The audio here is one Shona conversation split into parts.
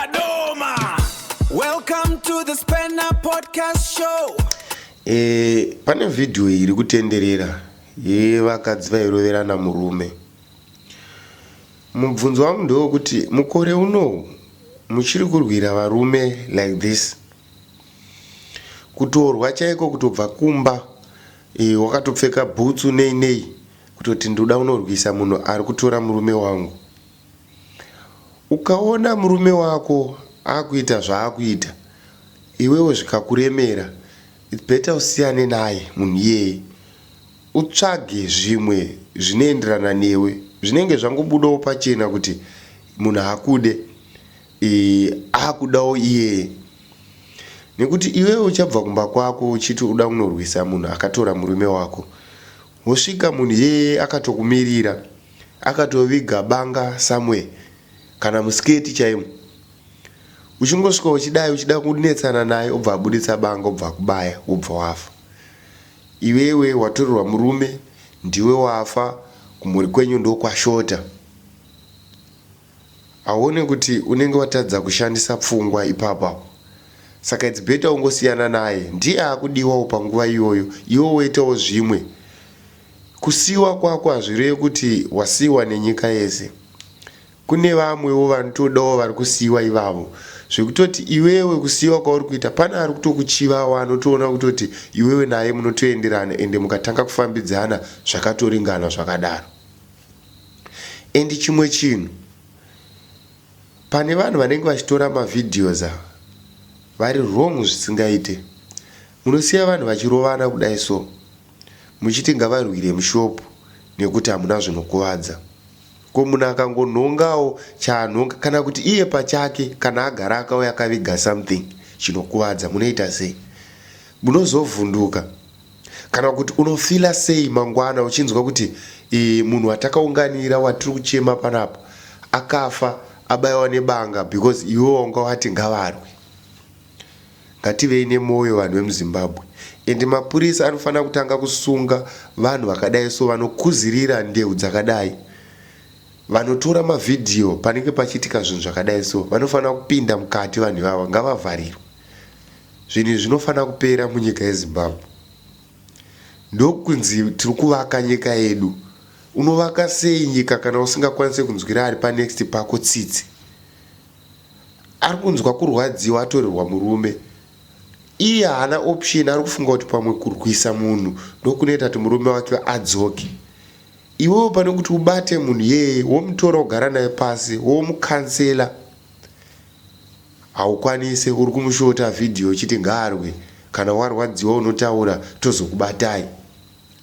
Kadoma. Welcome to the Spanner Podcast Show. E, pane vhidhiyo iri kutenderera yevakadzi vairoverana murume. Mubvunzo wangu ndewekuti mukore unowu muchiri kurwira varume like this? Kutorwa chaiko kutobva kumba e, wakatopfeka bhutsu nei nei kutoti ndoda unorwisa munhu ari kutora murume wangu. Ukaona murume wako akuita zvaakuita iwewe zvikakuremera it's better usiyane naye munhu iyeye utsvage zvimwe zvinoenderana newe zvinenge zvangobudawo pachena kuti munhu hakude e, akudawo iyeye nekuti iwewe uchabva kumba kwako uchiti uda kunorwisa munhu akatora murume wako wosvika munhu iyeye akatokumirira akatoviga banga somewhere kana musketi chaimo uchingosvika uchidai uchida kunetsana naye obva abuditsa banga obva akubaya wobva wafa iwewe watorerwa murume ndiwe wafa kumhuri kwenyu ndokwashota hauone kuti unenge watadza kushandisa pfungwa ipapo apo saka it's better ungosiyana naye ndiye akudiwawo panguva iyoyo iwe woitawo zvimwe kusiyiwa kwako hazvirevi kuti wasiyiwa nenyika yese kune vamwewo vanotodawo vari kusiyiwa ivavo zvekutoti iwewe kusiyiwa kwauri kuita pane ari kutokuchivawo anotoona kutoti iwewe naye munotoenderana ende mukatanga kufambidzana zvakatoringana zvakadaro and chimwe chinhu pane vanhu vanenge vachitora mavideos ava vari wrong zvisingaite munosiya vanhu vachirovana kudai so muchiti ngavarwire mushopu nekuti hamuna zvinokuvadza ko munhu akangonhongawo chaanhonga kana kuti iye pachake kana agara akauya akaviga something chinokuvadza munoita sei munozovhunduka kana kuti unofeela sei mangwana uchinzwa kuti e, munhu watakaunganira watiri kuchema panapa akafa abayiwa nebanga because iwe wanga wati ngavarwe ngativei nemwoyo vanhu vemuzimbabwe ende mapurisa anofanira kutanga kusunga vanhu vakadai so vanokuzirira ndeu dzakadai vanotora mavhidhiyo panenge pachiitika zvinhu zvakadai so vanofanira kupinda mukati vanhu ivava ngavavharirwe zvinhu izvi zvinofanira kupera munyika yezimbabwe ndokunzi tiri kuvaka nyika yedu unovaka sei nyika kana usingakwanisi kunzwira ari panext pako tsitsi ari kunzwa kurwadziwa atorerwa murume iye haana option ari kufunga kuti pamwe kurwisa munhu ndokunoita kuti murume wake adzoke iwewo pane kuti ubate munhu yeye womutora kugara naye pasi womucounsela haukwanise uri kumushota vhidhiyo uchiti ngaarwe kana warwadziwa unotaura tozokubatai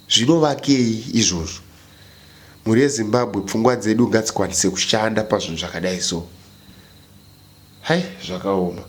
zvinovakei izvozvo mhuri yezimbabwe pfungwa dzedu ngadzikwanise kushanda pazvinhu zvakadai so hai zvakaoma.